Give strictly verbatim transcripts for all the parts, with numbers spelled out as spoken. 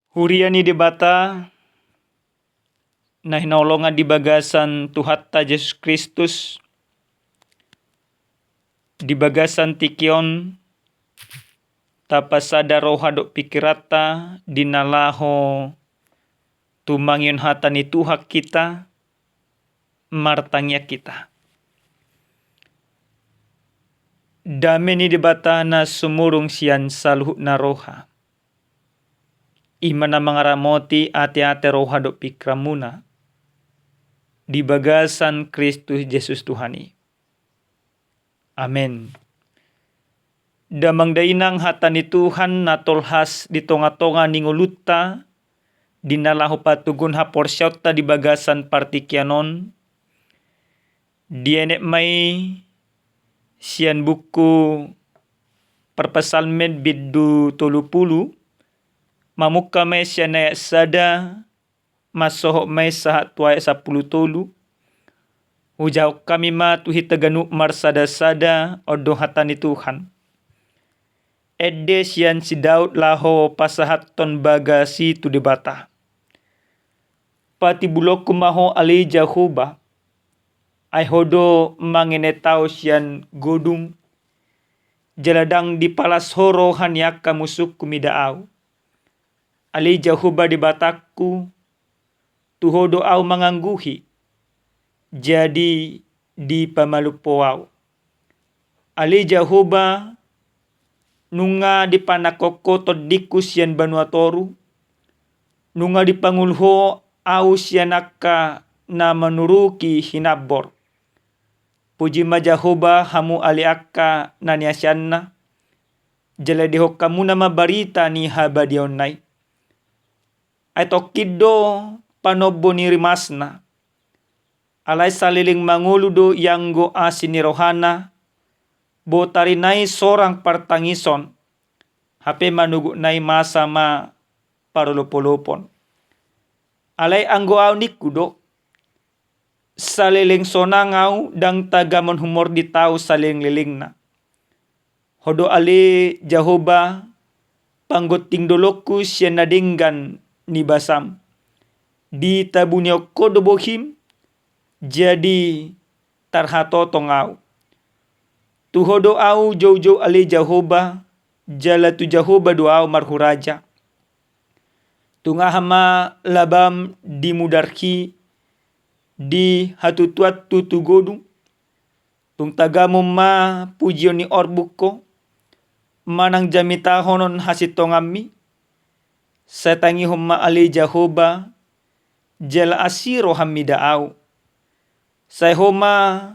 Huria ni Debata, na hinaholongan di bagasan Tuhanta Jesus Kristus, di bagasan tingki on, tapasada roha dohot pingkiranta di na laho tumangihon hata ni Tuhan hita, martangiang hita. Dame ni Debata na sumurung sian saluhutna roha, i ma na mangaramoti ateate, roha dohot pingkiranmuna di bagasan Kristus Jesus Tuhan i. Amen. Damang dainang, hata ni Tuhan na tolhas di tongatonga ni ngolunta di na laho patoguhon haporseaonta di bagasan partingkian on, dienet ma i sian buku Parpsalmen bindu tolu pulu, mamungka ma i sian ayat sada, mansohot ma i sahat tu ayat sampulu tolu. Hujahahon hami ma tu hita ganup marsadasada, on do hata ni Tuhan. Ende sian si Daud laho pasahathon bagas i tu Debata. Patimbulonku ma Ho ale Jahowa, ai Ho do mangenet ahu sian godung, jala ndang dipalas Ho roha ni angka musungku mida ahu. Ale Jahowa Debatangku, tu Ho do ahu mangangguhi, jadi dipamalum Ho ahu. Ale Jahowa, nunga dipanangkok Ho tondingku sian banua toru, nunga dipangolu Ho ahu sian angka na manuruki hinambor. Puji ma Jahowa, hamu ale angka na niasianna, jala dihon hamuna ma barita ni habadiaonna i. Ai tongkin do panombo ni rimasna. Alai saleleng mangolu do ianggo asi ni rohana, botarina i sorang partangison, hape manogotna i masa ma parolopolopon. Alai anggo ahu ningku do, saleleng sonang ahu ndang tagamon humordit ahu salelenglelengna. Ho do ale Jahowa, panggonting dolokku sian na denggan ni basam. Ditabunihon Ho do bohim, jadi tarhatotong ahu. Tu Ho do ahu joujou ale Jahowa, jala tu Jahowa do ahu marhuraja. Tung aha ma labam di mudarhi di hatutuan tutu godung? Tung tagamon ma pujion ni orbuk Ho, manang jamitahonon hasintonganmi? Sai tangihon ma ale Jahowa, jala asi roham mida ahu. Sai Ho ma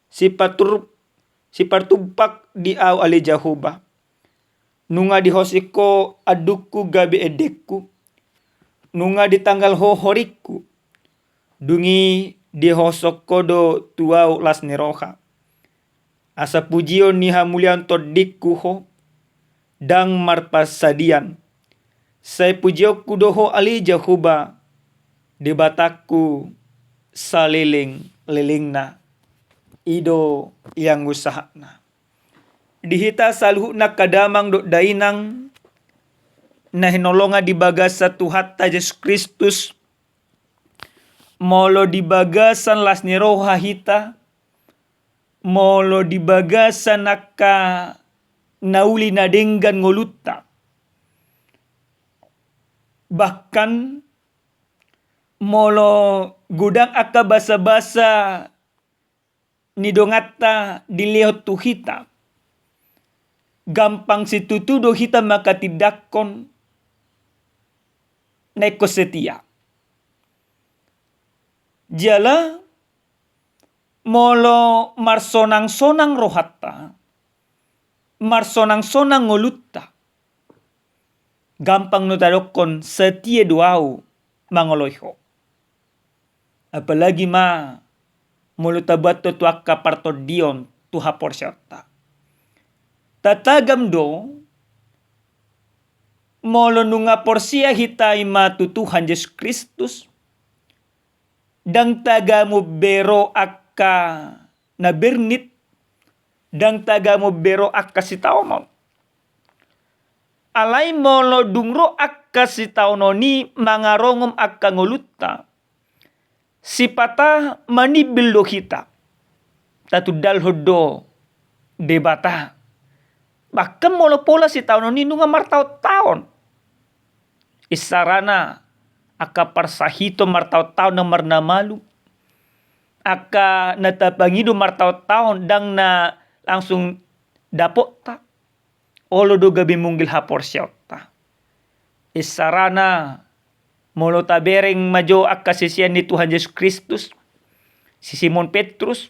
sipatur-, sipartumpak di ahu ale Jahowa. Nunga dihosing Ho andungku gabe endengku. Nunga ditanggal Ho horingku. Dung i dihoshon Ho do tu ahu las ni roha. Asa pujion ni hamuliaon tondingku Ho, ndang marpansadian. Sai pujionku do Ho ale Jahowa, Debatangku salelenglelengna. I do ianggo sahatna. Di hita saluhutna angka damang dohot dainang, na hinaholongan di bagasan Tuhanta Jesus Kristus, molo di bagasan las ni roha hita, molo di bagasan angka na uli na denggan ngolunta, bahkan molo godang angka basabasa ni donganta dilehon tu hita, gampang situtu do hita manghatindanghon na ingkon setia. Jala molo marsonang-sonang rohanta, marsonang-sonang ngolunta, gampang do tadokhon setia do ahu mangoloi Ho. Apalagi ma molo taboan Ho tu angka partondion tu haporseaonta. Tatagam do, molo nunga porsea hita i ma tu Tuhan Jesus Kristus, ndang tagamon be ro angka na bernit, ndang tagamon be ro angka sitaonon. Alai molo dung ro angka angka sitaonon i mangarongom angka ngolunta, sipata manimbil do hita. Tatundalhon do Debata. Bahkan molo pola sitaonon i nunga martaon-taon. Isarana angka parsahiton martaon-taon ndang marna malum. Angka na tapangido martaon-taon ndang na langsung dapotta. Olo do gabe munggil haporseaonta. Isarana molo tabereng ma jo angka sisean ni Tuhan Jesus Kristus, si Simon Petrus,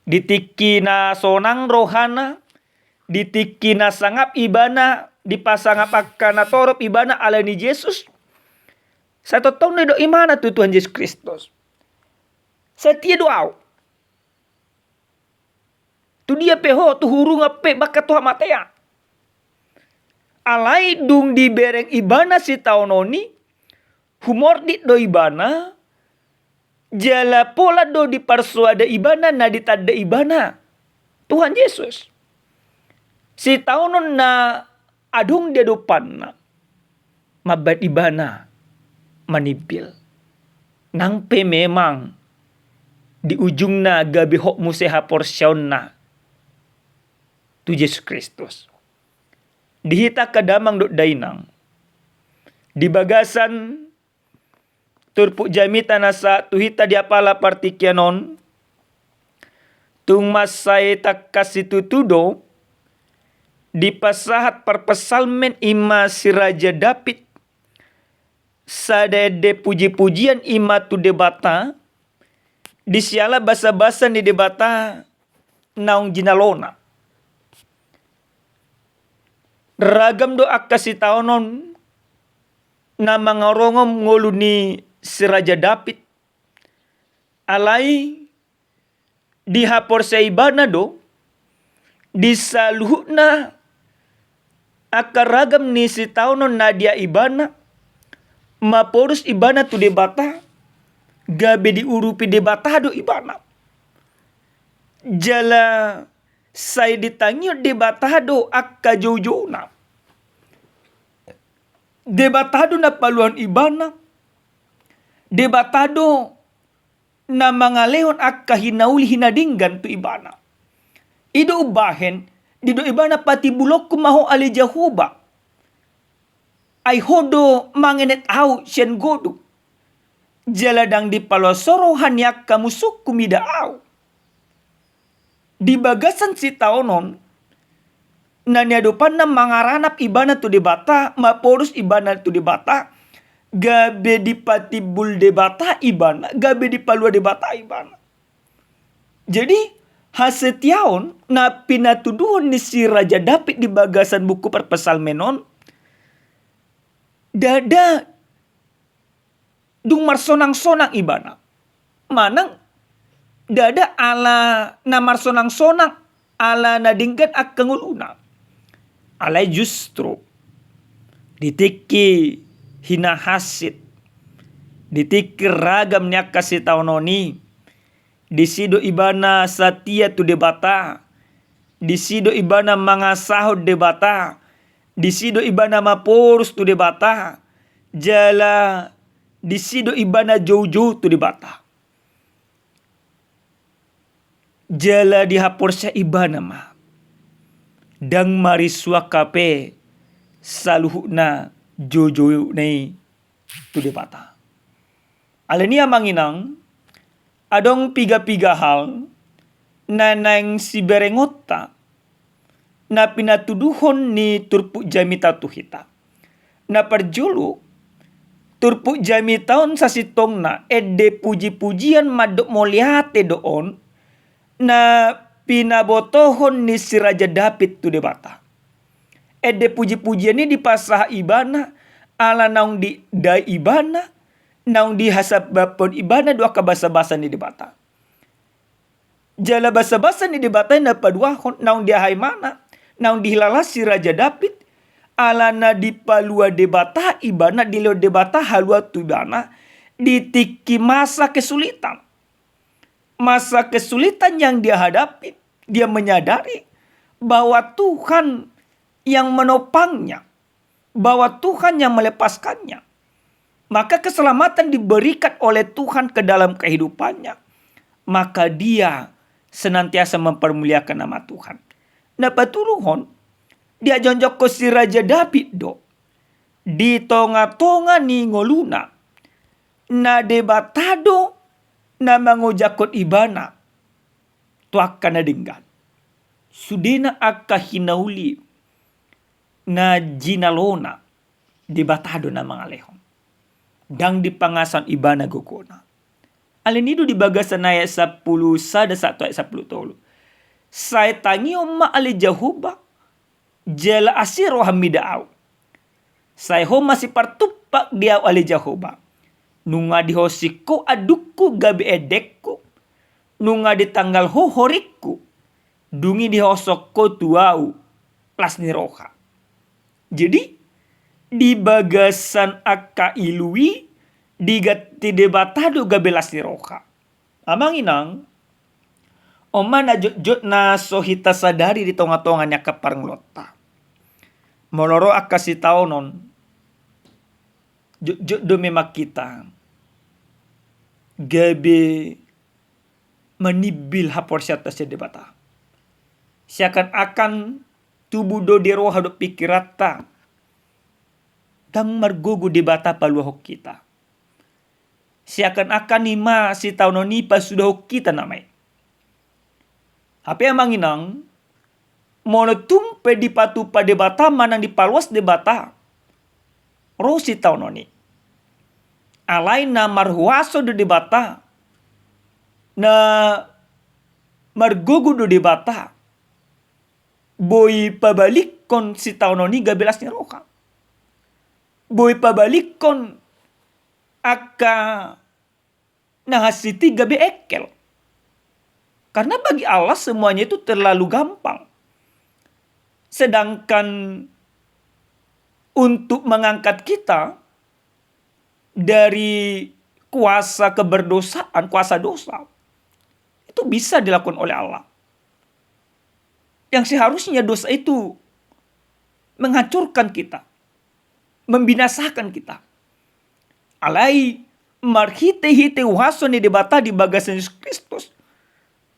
di tingki na sonang rohana, di tingki na sangap ibana, dipasangap angka na torop ibana ala ni Jesus. Sai tongtong do didok ibana tu Tuhan Jesus Kristus, "Satia do ahu. Tu dia pe ho, tu hurungan pe bahkan tu hamatean." Alai dung dibereng ibana sitaonon i, humordit do ibana, jala pola do diparsoada ibana na ditanda ibana Tuhan Jesus. Sitaonon na adong di adopanna, mambahen ibana manimbil. Nang pe memang di ujungna gabe hot muse haporseaonna tu Jesus Kristus. Di hita angka damang dohot dainang, di bagasan turpuk jamita na sahat tu hita di apala partingkian on, tung mansai tangkas situtu do dipasahat parpsalmen, i ma si Raja Daud, sada ende puji-pujian i ma tu Debata, di siala basa-basa ni Debata naung jinalona. Ragam do angka sitaonon na mangarongom ngolu ni si Raja Daud. Alai dihaporseai ibana do di saluhutna angka ragam ni sitaonon na diae ibana, maporus ibana tu Debata, gabe diurupi Debata do ibana. Jala sai ditangihon Debata do angka joujouna. Debata do na paluahon ibana. Debata do na mangalehon angka hinauli hinadenggan tu ibana. I do umbahen didok ibana, patimbulonku ma ho ale Jahowa. Ai ho do mangenet ahu sian goduk. Jala ndang dipaloas roha ni angka musungku mida ahu. Di bagasan sitaonon na niadopanna mangaranap ibana tu Debata, maporus ibana tu Debata, gabe dipatimbul Debata ibana, gabe dipalua Debata ibana. Jadi, hasetiaon na pinatuduhon ni si Raja Daud di bagasan buku parpsalmen on, ndada dung marsonang-sonang ibana. Manang ndada ala na marsonang-sonang, ala na denggan angka ngoluna. Alai justru di tingki hinahansit, di tingki ragam ni angka sitaonon i, disi do ibana satia tu Debata, disi do ibana mangasahon Debata, disi do ibana maporus tu Debata, jala disi do ibana joujou tu Debata. Jala dihaporseai ibana ma, ndang marisuang hape saluhutna joujouna i tu Debata. Alani i amang inang, adong piga-piga hal na naeng siberengonta na pinatuduhon ni turpuk jamita tu hita. Na parjolo, turpuk jamita on sasintongna ende puji-pujian mandok mauliate do on na pinabotohon ni si Raja Daud tu Debata. Ende puji-pujian i dipasahat ibana ala naung didai ibana, naung dihasabaphon ibana do angka basa-basa ni Debata. Jala basa-basa ni Debata i na paduahon naung diaha ibana, naung dihilala si Raja Daud, ala na dipalua Debata ibana, dilehon Debata haluaon tu ibana di tingki masa kesulitan. Masa kesulitan yang dia hadapi, dia menyadari bahwa Tuhan yang menopangnya. bahwa Tuhan yang melepaskannya. Maka keselamatan diberikan oleh Tuhan ke dalam kehidupannya. Maka dia senantiasa mempermuliakan nama Tuhan. Na patoluhon, diajongjongkon si Raja Daud do di tongatonga ni ngoluna, na Debata do na mangojakhon ibana tu angka na denggan. Sudena angka hinauli na jinalona, Debata do na mangalehon. Ndang dipangasahon ibana gogona. Alani i do di bagasan ayat sampulu sada sahat tu ayat sampulu tolu. Sai tangihon ma ale Jahowa, jala asi roham mida ahu. Sai ho ma sipartumpak di ahu ale Jahowa. Nunga dihosing ho andungku gabe endengku. Nunga ditanggal ho horingku. Dung i dihosong ho tu ahu las ni roha. Jadi, di bagasan angka ilu i, diganti Debata do gabe las ni roha. Amang inang, on ma na jotjot na so hita sadari di tongatonga ni angka parngoluonta. Molo ro angka sitaonon, jotjot do memang hita gabe manimbil haporseaonta sian Debata. Seakan-akan tubu do di roha dohot pingkiranta, ndang margogo Debata paluahon hita. Seakan-akan i ma sitaonon i pasudahon hita nama i. Hape amang inang, molo tung pe dipatupa Debata manang dipaluas Debata, ro sitaonon i. Alai na marhuaso do Debata, na margogo do Debata, boi pabalikkon sitaonon i gabe las ni roha. Boi pabalikkon angka na hansit i gabe engkel. Karena bagi Allah semuanya itu terlalu gampang. Sedangkan untuk mengangkat kita dari kuasa keberdosaan, kuasa dosa, itu bisa dilakukan oleh Allah. Yang seharusnya dosa itu menghancurkan kita, membinasakan kita. Alai marhitehite huaso ni Debata di bagasan Jesus Kristus,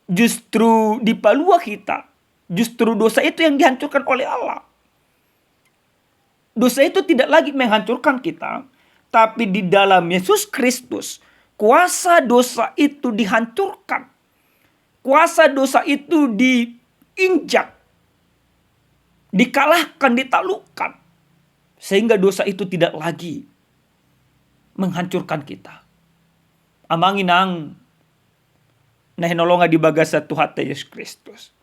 justru dipalua hita. Justru dosa itu yang dihancurkan oleh Allah. Dosa itu tidak lagi menghancurkan kita, tapi di dalam Yesus Kristus, kuasa dosa itu dihancurkan. Kuasa dosa itu diinjak, dikalahkan, ditaklukkan, sehingga dosa itu tidak lagi menghancurkan kita. Amang inang na hinaholongan di bagasan Tuhanta Jesus Kristus,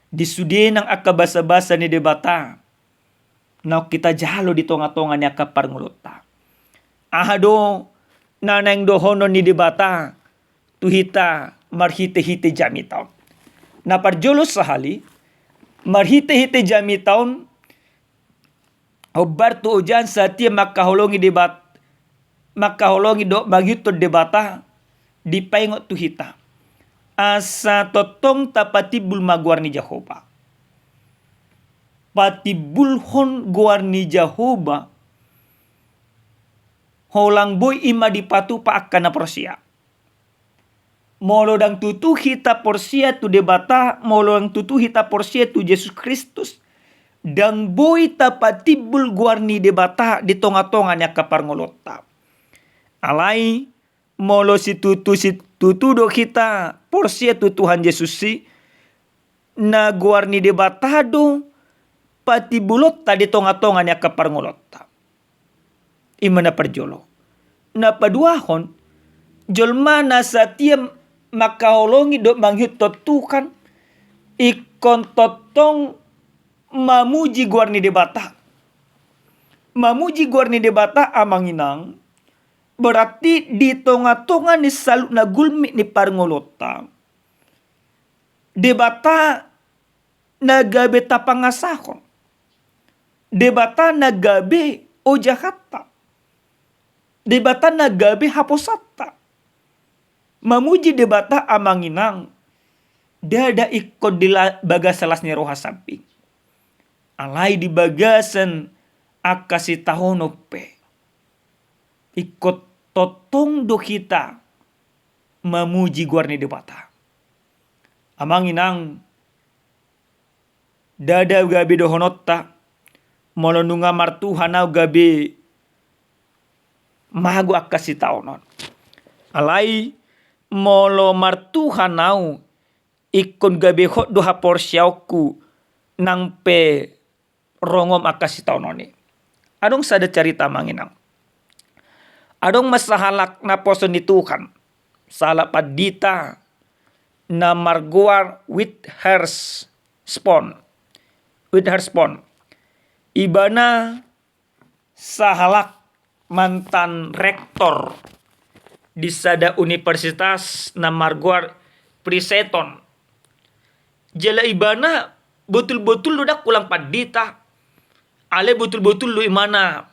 di sude nang angka basabasa ni Debata naung hita jalo di tongatonga ni angka parngoluonta, aha do na naeng dohonon ni Debata tu hita marhitehite jamita on? Na parjolo sahali, marhitehite jamita on, hombar tu ojahan satia mangkaholongi Debat-, mangkaholongi dohot mangihuthon Debata, dipaingot tu hita asa tongtong tapatimbul ma goar ni Jahowa. Patimbulhon goar ni Jahowa, holan boi i ma dipatupa angka na porsea. Molo ndang tutu hita porsea tu Debata, molo ndang tutu hita porsea tu Jesus Kristus, ndang boi tapatimbul goar ni Debata di tongatonga ni angka parngoluonta. Alai molo situtu, situtu do hita porsea tu Tuhan Jesus i, na goar ni Debata do patimbulonta di tongatonga ni angka parngoluonta. I ma na parjolo. Na paduahon, jolma na satia mangkaholongi dohot mangihuthon Tuhan, ingkon tongtong mamuji goar ni Debata. Mamuji goar ni Debata, amang inang, berarti di tongatonga ni saluhut na gulmit ni parngoluonta, Debata na gabe tapangasahon, Debata na gabe ojahanta, Debata na gabe haposanta. Mamuji Debata, amang inang, ndada ingkon di la-, bagasan las ni roha sambing, alai di bagasan angka sitaonon pe, ingkon tongtong do hita mamuji goar ni Debata. Amang inang, ndada gabe dohononta, molo nunga martuhan au gabe mago angka sitaonon. Alai molo martuhan au, ingkon gabe hot do haporseaonku nang pe rongom angka sitaonon i. Adong sada carita, amang inang. Adong ma sahalak naposo ni Tuhan, sahalak pandita na margoar Witherspoon. Witherspoon. Ibana sahalak mantan rektor di sada universitas na margoar Princeton. Jala ibana botul-botul do ndang holan pandita, alai botul-botul do ibana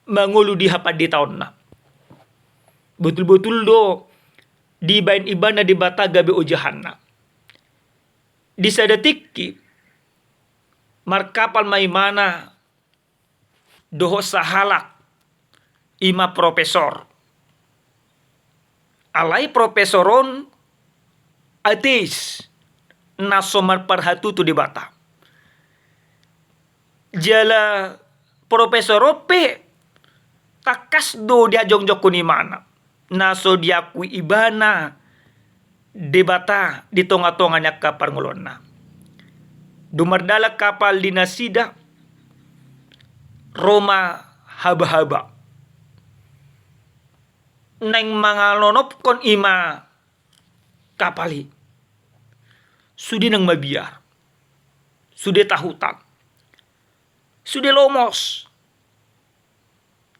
mangolu di hapanditaonna. Botul-botul do dibaen ibana Debata gabe ojahanna. Di sada tingki markapal ma ibana dohot sahalak, i ma profesor. Alai profesor on ateis, na so marparhatutu Debata. Jala profesor on pe tangkas do dihajongjongkon ibana, na so diakui ibana Debata di tonga-tonga ni angka parngoluonna. Dung mardalan kapal di nasida, ro ma haba-haba. Naeng mangalonopkon i ma kapal i. Sude nang mabiar. Sude tahutan. Sude lomos.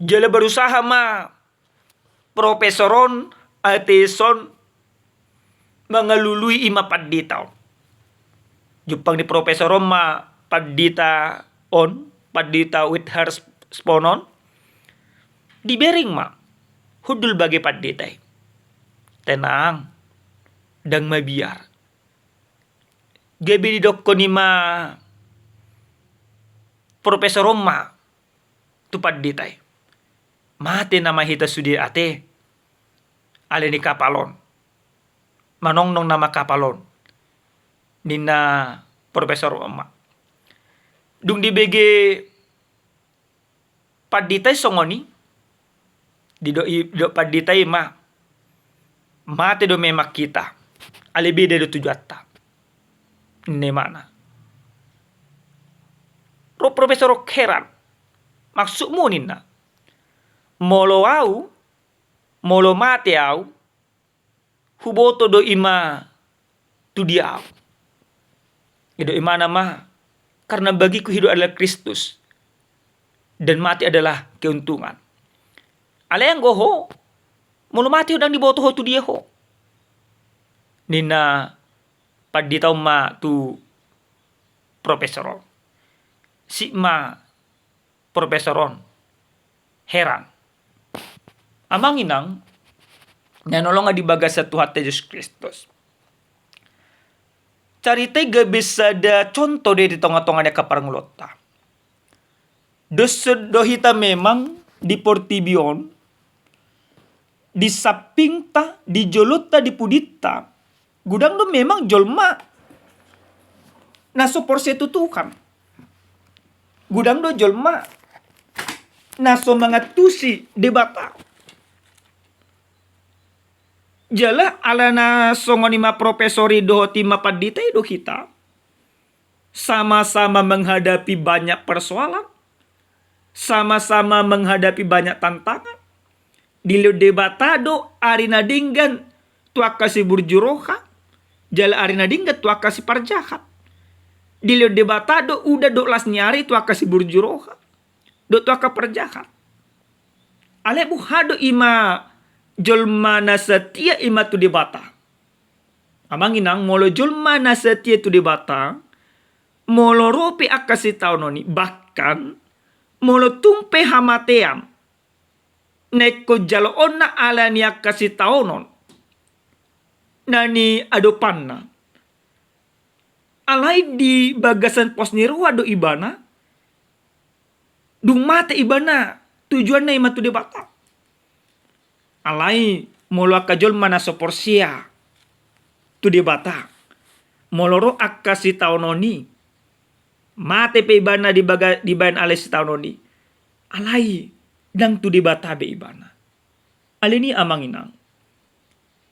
Jala berusaha ma profesor on, ateis on, mangalului i ma pandita on. Jumpang ni profesor on ma pandita on, pandita Witherspoon on. Dibereng ma, hundul bage pandita i. Tenang, ndang mabiar. Gabe didokkon i ma profesor on ma tu pandita i. Mate nama hita sude ate, alani kapal on. Manongnong nama kapal on, ninna profesor on ma. Dung dibege pandita i songon i, didok i, didok pandita i ma, mate do memang hita, alai beda do tujuanta, ninna ibana. Ro profesor on heran. Maksudmu, ninna? Molo au, molo mate au, huboto do i ma tu dia au. Didok ibana ma, karena bagiku hidup adalah Kristus dan mati adalah keuntungan. Alai anggo ho, molo mate ho, ndang diboto ho tu dia ho, ninna pandita on ma tu profesor on. Sip ma profesor on heran. Amang inang na hinaholongan di bagasan Tuhanta Jesus Kristus, carita i gabe sada contoh do i di tonga-tonga ni angka parngoluonta. Dos do hita memang di portibi on, di sampingta, di jolonta, di pudinta, godang do memang jolma na so porsea tu Tuhan. Godang do jolma na so mangantusi Debata. Jala ala na songon i ma profesor i dohot i ma pandita i do hita sama-sama menghadapi banyak persoalan, sama-sama menghadapi banyak tantangan. Dilehon Debata do ari na denggan tu angka siburju roha, jala ari na denggan tu angka siparjahat. Dilehon Debata do udan dohot las ni ari tu angka siburju roha dohot tu angka parjahat. Alai boha do i ma jolma na setia i ma tu Debata? Amang inang, molo jolma na setia tu Debata, molo ro pe angka sitaonon i, bahkan molo tung pe hamatean na ingkon jaloonna ala ni angka sitaonon na niadopanna, alai di bagasan pos ni roha do ibana Dung mate ibana, tujuanna i ma tu Debata. Alai molo angka jolma na so porsea tu Debata, molo ro angka sitaonon i, mate pe ibana di baga-, dibaen alai sitaonon i, alai ndang tu Debata be ibana. Alani i amang inang,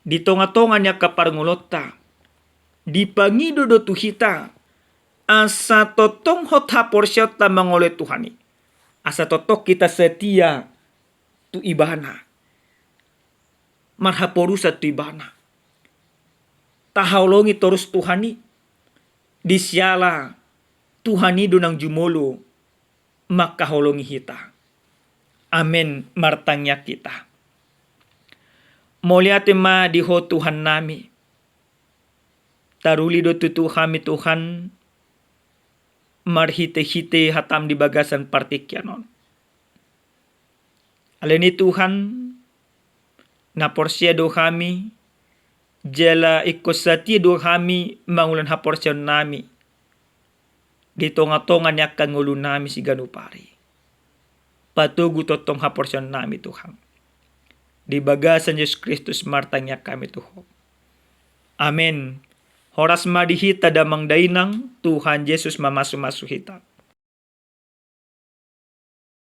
di tonga-tonga ni angka parngoluonta, dipangido do tu hita asa tongtong hot haporseaonta mangoloi Tuhan i, asa tongtong hita setia tu ibana, marhaporusan tu ibana, tahaholongi torus Tuhan i, di siala Tuhan i do nang jumolo mangkaholongi hita. Amen. Martangiang hita. Mauliate ma di Ho Tuhan nami. Taruli do tu hami Tuhan, marhite-hite hatam di bagasan partingkian on. Alani i Tuhan, na porsea do hami, jala ingkon satia do hami mangulahon haporseaon nami di tonga-tonga ni angka ngolu nami siganup ari. Patogu tongtong haporseaon nami Tuhan. Di bagasan Jesus Kristus martangiang hami tu Ho. Amen. Horas ma di hita damang dainang, Tuhan Jesus mamasu-masu hita.